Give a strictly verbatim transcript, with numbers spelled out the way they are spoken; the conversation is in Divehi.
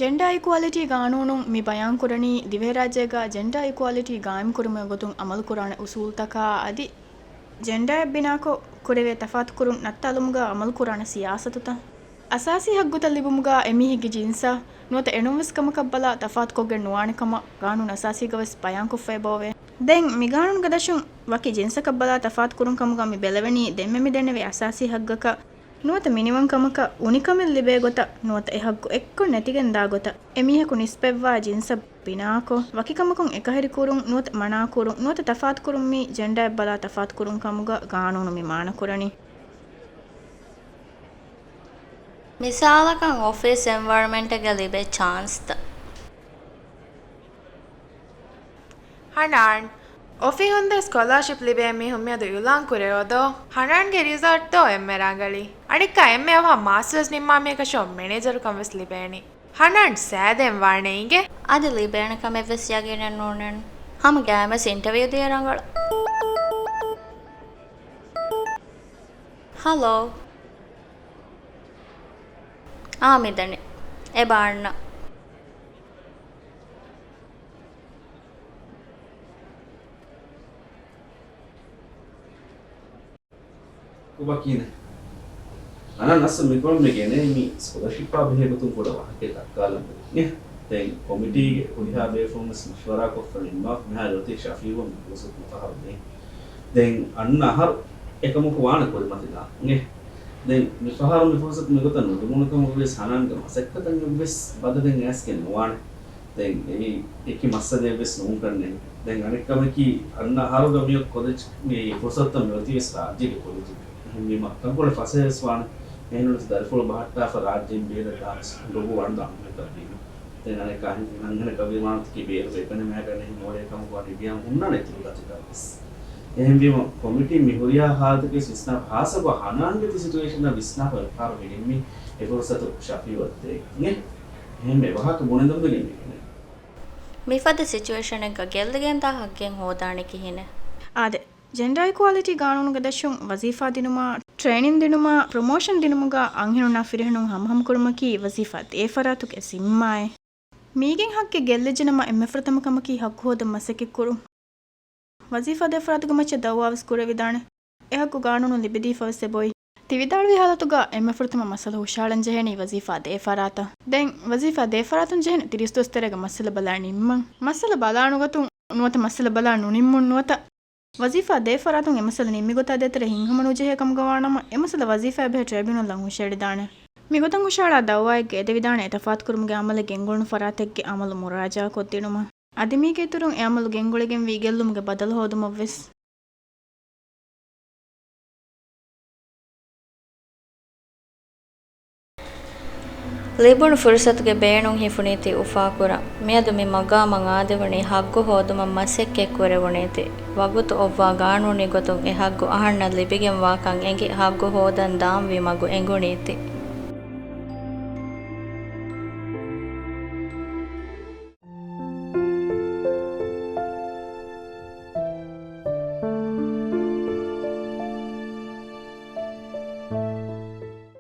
ޖެންޑާ އިކުއަލިޓީ ގާނޫނުން މި ބަޔާންކުރަނީ، ދިވެހިރާއްޖޭގަ ޖެންޑާ އިކުއަލިޓީ ގާއިމްކުރުމުގެ ގޮތުން އަމަލުކުރާނެ އުސޫލުތަކާ އަދި ޖެންޑާއަށް ބިނާކޮށް ކުރެވޭ ތަފާތުކުރުން ނައްތާލުމުގަ އަމަލުކުރާނެ ސިޔާސަތުތައް. އަސާސީ ހައްގުތައް ލިބުމުގަ އެމީހެއްގެ ޖިންސަށް ނުވަތަ އެނޫންވެސް ކަމަކަށް ބަލާ ތަފާތުކޮށްގެން ނުވާނެ ކަމަށް ގާނޫނު އަސާސީގަވެސް ބަޔާންކޮށްފައި ބޯވޭ. ދެން މި ގާނޫނުގެ ދަށުން ވަކި ޖިންސަކަށް ބަލާ ތަފާތުކުރުން ކަމުގަ މި ބެލެވެނީ ދެންމެ މި ދެންނެވި އަސާސީ ހައްގަކަށް ނުވަތަ މިނިވަން ކަމަކަށް އުނިކަމެއް ލިބޭ ގޮތަށް ނުވަތަ އެ ހައްގު އެއްކޮށް ނެތިގެން ދާ ގޮތަށް. އެމީހަކު ނިސްބަތްވާ ޖިންސަށް ބިނާކޮށް، ވަކިކަމަކުން އެކަހެރިކުރުން ނުވަތަ މަނާކުރުން ނުވަތަ ތަފާތުކުރުން މީ ޖެންޑާއަށް ބަލާ ތަފާތުކުރުން ކަމުގަ ގާނޫނު މި މާނަކުރަނީ. މިސާލަކަށް އޮފީސް އެންވަޔަރަމެންޓްގަ ލިބޭ ޗާންސްތައް. ހަނާން، އޮފީހުންދޭ ސްކޮލާޝިޕް ލިބޭ މީހުން މިއަދު އިއުލާން ކުރެވޭ ދޯ؟ ހަނާންގެ ރިޒަލްޓް ދޯ އެންމެ ރަނގަޅީ. އަނެއްކާ އެންމެ އަވަހަށް މާސްޓަރސް ނިންމާ މީހަކަށޯ މެނޭޖަރުކަން ވެސް ލިބޭނީ. ހަނާން ސައިދެން ވާނެ އިނގޭ. އަދި ލިބޭނެ ކަމެއް ވެސް ޔަގީނެއް ނޫނޭނެ. ހަމަ ގައިމުވެސް އިންޓަވިއު ދިޔަ ރަނގަޅަށް. ހަލޯ. އާ، މިދަނީ. އެބަ އަންނަ. ކޮބާ ކިޔަނީ؟ އަނާން އަސްލު މިކޮޅު މި ގެނައީ މި ސްކޮލަރޝިޕާ ބެހޭ ގޮތުން ކުޑަ ވާހަކައެއް ދައްކާލަން. ދެން ކޮމިޓީގެ ހުރިހާ ބޭފުޅުން ވެސް މަޝްވަރާކޮށްފަ ނިންމާފަ މިހާރު އޮތީ ޝަފީއު މި ފުރުސަތު މިފަހަރު ދޭން. ދެން އަންނަ އަހަރު އެކަމަކު ވާނެ ކުރިމަތިލާ. ދެން މިފަހަރު މި ފުރުސަތު މިގޮތަށް ނުލިބުނު ކަމަކު ވެސް ހަނާންގެ މަސައްކަތަށް ވެސް ބަދަލެއް އައިސްގެން ނުވާނެ. ދެން އެއީ އެކި މައްސަލައެއް ވެސް ނޫންކަންނޭނގެ. ދެން އަނެއްކަމަކީ، އަންނަ އަހަރުގަ މިއޮތް ކޮލެޖް، މި ފުރުސަތުތައް މިއޮތީ ވެސް ރާއްޖޭގެ ކޮލެޖެއްގަ. އެހެންވީމަ، ތަންކޮޅެއް ފަސޭހަވެސް ވާނެ. އެހެންނޫން ދަރިފުޅު ބަހައްޓާފަ ރާއްޖެއިން ބޭރަށް ދާންވެސް އުނދަގޫ ވާނެ އަހަންމިއްޔަތަށް ދީމަ. ދެން އަނެއްކާ ހިނގަން ހެނަކަށް ވީމާ ތިކި ބޭރު އެކަނި މޭކަނި ހިމޯޅޭ ކަމަކު ވަނީ ވިޔަން ހުންނާނެ އިތުރު ގަތިތައް ވެސް. އެހެންވީމަ، ކޮމިޓީ މި ހުރިހާ ހާލަތަކީ ވިސްނާފަ ހާއްސަކޮށް ހަނާންގެ ތި ސިޓުއޭޝަނަށް ވިސްނާފަ އެއްފަހަރު މި ނިންމީ އެ ފުރުސަތު ޝަފީއަށް ދޭން. އެހެން އެ ވާހަކަ ބުނެދުން ދެގެން މި ގެނެ. މިފަދަ ސިޗުއޭޝަނެއްގަ ގެއްލިގެންދާ ހައްގެއް ހޯދާނެ ކިހިނެއް؟ އާދެ، ޖެންޑާ އިކުއަލިޓީ ގާނޫނުގެ ދަށުން ވަޒީފާ ދިނުމާ، ޓްރޭނިން ދިނުމާ، ޕްރޮމޯޝަން ދިނުމުގަ އަންހެނުންނާ ފިރިހެނުން ހަމަހަމަކުރުމަކީ ވަޒީފާ ދޭ ފަރާތުގެ ޒިންމާއެއް. މީގެން ހައްގެއް ގެއްލިއްޖެނަމަ އެންމެ ފުރަތަމަ ކަމަކީ ހައްގު ހޯދަން މަސައްކަތްކުރުން. ވަޒީފާ ދޭ ފަރާތުގެ މައްޗަށް ދައުވާވެސް ކުރެވިދާނެ. އެ ހައްގު ގާނޫނުން ލިބިދީފަވެސް އެބައޮތް. ތި ވިދާޅުވި ހާލަތުގަ އެންމެ ފުރަތަމަ މައްސަލަ ހުށަހަޅަން ޖެހޭނީ ވަޒީފާ ދޭ ފަރާތަށް. ދެން ވަޒީފާ ދޭ ފަރާތުން ޖެހޭނެ ތިރީސް ދުވަސް ތެރޭގަ މައްސަލަ ބަލާ ނިންމަން. މައްސަލަ ބަލާނުގަތުން ނުވަތަ މައްސަލަ ބަލާ ނުނިންމުން ނުވަތަ ވަޒީފާ ދޭ ފަރާތުން އެ މައްސަލަ ނިންމި ގޮތާ ދޭތެރޭ ހިތްހަމަނުޖެހޭ ކަމުގަ ވާނަމަ، އެ މައްސަލަ ވަޒީފާއާ ބެހޭ ޓްރައިބިއުނަލްއަށް ހުށައެޅިދާނެ. މިގޮތަށް ހުށަހަޅާ ދައުވާއެއްގަ އެދެވިދާނެ އެތަފާތުކުރުމުގެ އަމަލެއް ގެންގުޅުނު ފަރާތެއްގެ އަމަލު މުރާޖާކޮށްދިނުމަށް. އަދި މީގެ އިތުރުން އެ އަމަލު ގެންގުޅިގެންވީ ގެއްލުމުގެ ބަދަލު ހޯދުމަށްވެސް. ލިބުނު ފުރުސަތުގެ ބޭނުން ހިފުނީތީ އުފާކުރަން. މިއަދު މި މަގާމަށް އާދެވުނީ ހައްގު ހޯދުމަށް މަސައްކަތް ކުރެވުނީތީ. ވަގުތު އޮއްވާ ގާނޫނީ ގޮތުން އެ ހައްގު އަހަންނަށް ލިބިގެންވާކަން އެނގި ހައްގު ހޯދަން ދާންވީ މަގު އެނގުނީތީ.